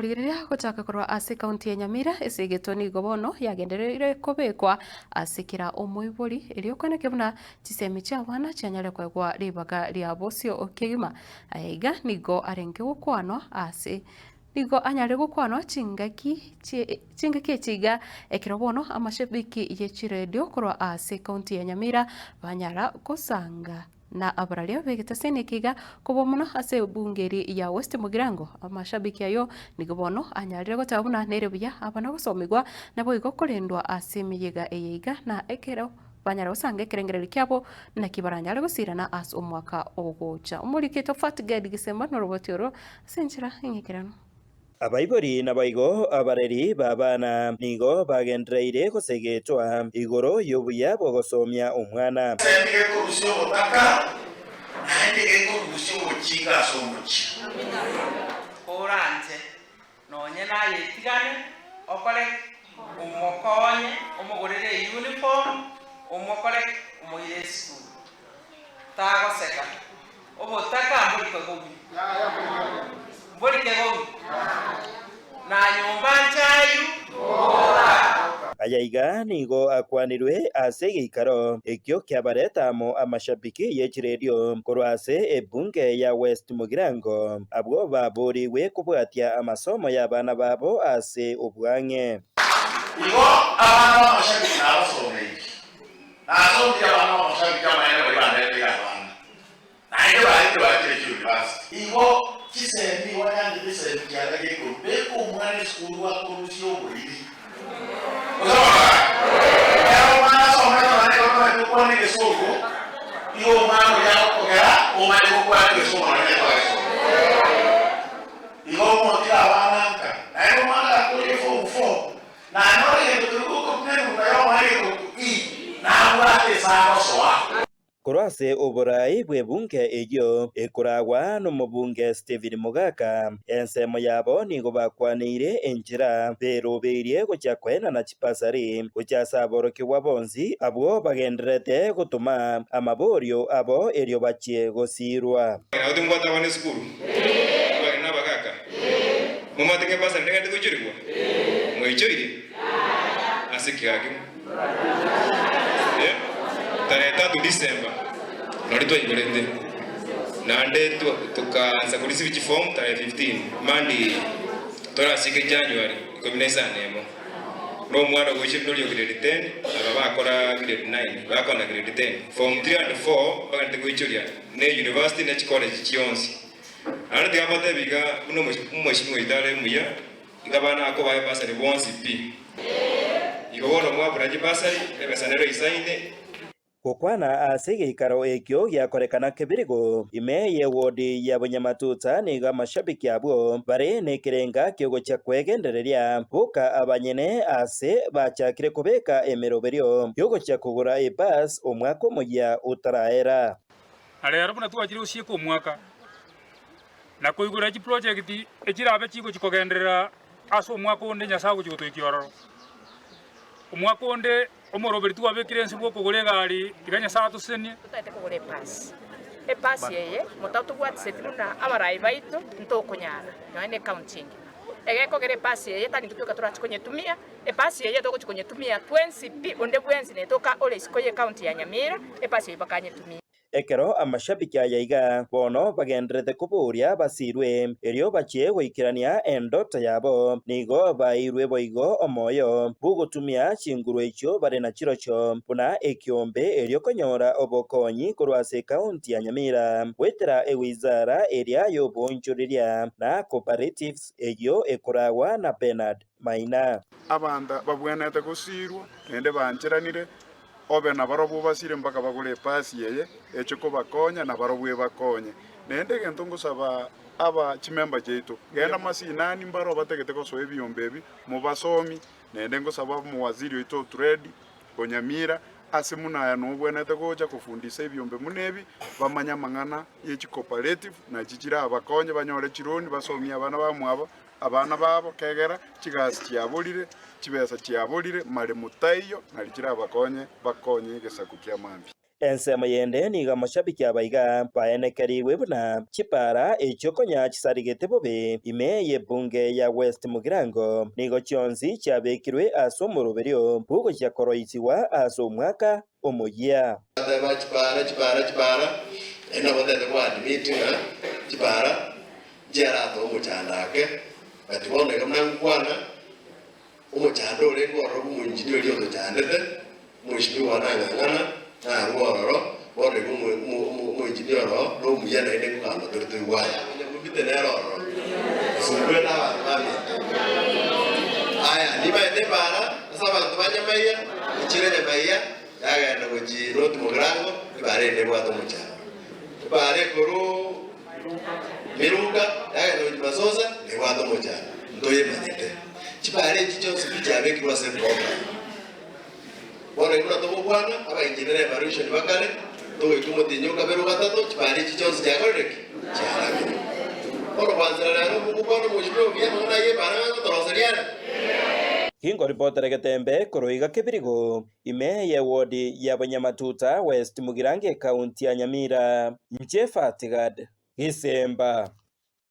Rigereria gochaka korwa ase ekaunti ya Nyamira, esegeto nigo bono yagendereire kobekwa ase kera omoibori erio kweneke buna chisemi chi'abana chianyare koegwa ribaga ria bosio kegima. Aya iga nigo arenge gokwanwa ase nigo anyare gokwanwa chingaki chingaki echi iga ekero bono amashabiki ye chiredio korwa ase ekaunti ya Nyamira banyara gosanga. Na abararia b'egetaseni eke iga kobua mono ase ebunge eria ya West Mugirango, amashabiki ayio nigo bono anyarire goteba buna nere buya abana gosomigwa naboigo korendwa ase emeyega eye iga na ekero banyare gosanga ekerengererio kiabo naki baranyare gosirana ase omwaka ogocha. Omoriki oito Fat Gad Gisemba noroboti oro ase enchera eng'ekeranu. Abaibori naboigo abareri b'abana nigo bagendereire gosegetwa igoro y'obuya bw'ogosomia omwana. Ase gekorusia obotaka, naende gekorusia obochinga ase omochie. Koranche nonye naye etigane, okore ki? Omokonye, omogorere euniform, omokore ki? Omoire esukuru. Tagoseka. Obotaka mbori kegomi, mbori kegomi, na nyomba nchayu boka. Aya iga nigo akwanirwe ase egeikaro ekio kiabareta amo amashabiki ye chiredio korwa ase ebunge ya West Mugirango, abwo baborigwe kobwatia amasomo y'abana babo ase obwang'e. Igo abana b'amashabiki nabasomeirie. Nasomire abana b'amashabiki amaene baria bandeteire abana, naende barenge bachire chiuniversity. Igo chisemi igo nyanchete chisemi chiaga gekoru, beka omwana esukuru akorusie oboriri. Gose bono Ekero omwana asomete nonya ekero omanyete gokwana egesongo, igo omwana oria agokogera omanye gokwana egesongo nonya ekero agesomete. Igo omotiga abana nka, naende omwana gakoria eform four, Nanyore egento keria gokorwa nenuka y'omoerio ekorokwa I, nabwate ase agosoa. Korwa ase oborai bw'ebunge eyio ekoragwa nomobunge Stephen Mogaka, ensemo yabo nigo bakwaneire enchera berobeirie gochia koenana chibasari gochia ase aborokigwa bonsi abwo bagendererete gotoma amaborio abo erio bachie gosiirwa. Nabo timobwate abana esukuru? Abageni na abagaaka? Momanyete ng'a ebasari negente goichorigwa? Mwaichoire? Ase ki gaki? Eh, tarehe tatu December nori twaigorete naende tokaansa koreceive chiform tarehe 15 Monday torasike January ikomi na isano emo. Na omwana ogoichire nori o grade 10 aba bakora grade 9 bakona grade 10 form 3 and 4 mbagende goichoria ne university ne chicollege chionsi. Naende tiga mbatebi iga, buna omweshimiwa oito are muya, iga abana akobae ebasari bonsi pi. Igo bono mwabuna chibasari, ebesa nero eisaine. Gokwana ase egeikaro ekio giakorekana kebirigo ime y'ewodi ya Bonyamatuta nigo amashabiki abwo bare nekerenga kiogochia kwegendereria boka abanyene ase bachakire kobeka emeroberio yogochia kogora ebus omwaka omoyia otaraera. Na rero buna twachire gosieka omwaka, na koigora chiprojekti echirabe chigochia kogenderera ase omwaka onde Nyasae agochia gotoikia ororo. Omwaka onde omoroberi twabekire ense bw'okogora egari tiga Nyasae atosesenie. Totagete kogora epasi. Epasi eye motatobwatiseti buna abarai baito ntokonyara nonya ne ecounty engima. Egekogera epasi eye tari intwe tweka torache konyetumia, Epasi eye togochia konyetumia twensi pi, onde bwensi netoka ore isiko y'ecounty ya Nyamira, epasi eyio bakanyetumia. Ekero amashabiki aya iga bono bagendererete koboria basirwe, erio bachie goikerania endoto yabo, nigo baeirwe boigo omoyo bw'ogotumia chinguru echio bare nachirochio buna ekiombe erio konyora obokonyi korwa ase ecounty ya Nyamira goetera ewizara eria y'oboonchoreria na cooperatives eyio ekoragwa na Bernard Maina. Abanto babwenerete gosiirwa, naende bancheranire, obe nabarobwo obasire mpaka bagore epasi eye eche kobakonya, nabarobwo ebakonye. Naende egento ngosaba aba chimemba chiaito, genda masinani mbare obatagete gosoa ebiombe ebi, mobasomi, naende ngosaba omowaziri oito o trade, o Nyamira, ase buna aya nobwenerete gocha kofundisa ebiombe buna ebi, bamanye amang'ana ye chicooperative, nachi chirabakonye banyore chironi basomie abana bamwabo, Abana babo kegera chigasi chiaborire, chibesa chiaborire, maremo taiyo, nari chirabakonye bakonye egesaku kia mambia. Ensemo yende nigo amashabiki aba iga baenekerigwe buna chipara echio konya chisarigete bobe ime y'ebunge ya West Mugirango nigo chionsi chiabekirwe ase omoroberio bw'ogochia koroisigwa ase omwaka omoyia. Bateba, Chipara, chipara, chipara, naende nabo ntagete koadmit ng'a chipara nchiaratoe omochando ake, but bono iga buna ngokwana, omochando orenge ororo bwa omoengineer oria otochandete, omweshimiwa nang'ang'ana, narwe ororo, bono iga omo omo omo omoengineer oroo nomuya naende nkogamba tore toigwane. Nyamobite nere ororo, esumbwe na abanto baminto. Aya, nibaete epaara ase abanto ba Nyamaiya, echire Nyamaiya, yagenda gochia North Mugirango, epaara ende ebwate omochando. Epaara ekorwa Miruka, yagenda gochia Masosa, nebwate omochando. Ntoyemanyete. Chipaara echi chionsi pi chiabekirwe ase eprogram. Bono buna togokwana, abaengineer evaluation bakare, togoika omotienyi o kabere o gatato, chibari echi chionsi chiakorire ki? Chiarabire. Bono kwanzera rero mogokwana omweshimiwa obuya amang'ana ayio ebara ng'a ngotoroseria are. Gingoripotera egetembe korwa iga Kebirigo, ime ye ward ya Bonyamatuta West Mugirango ekaunti ya Nyamira, inche Fatigad Gisemba.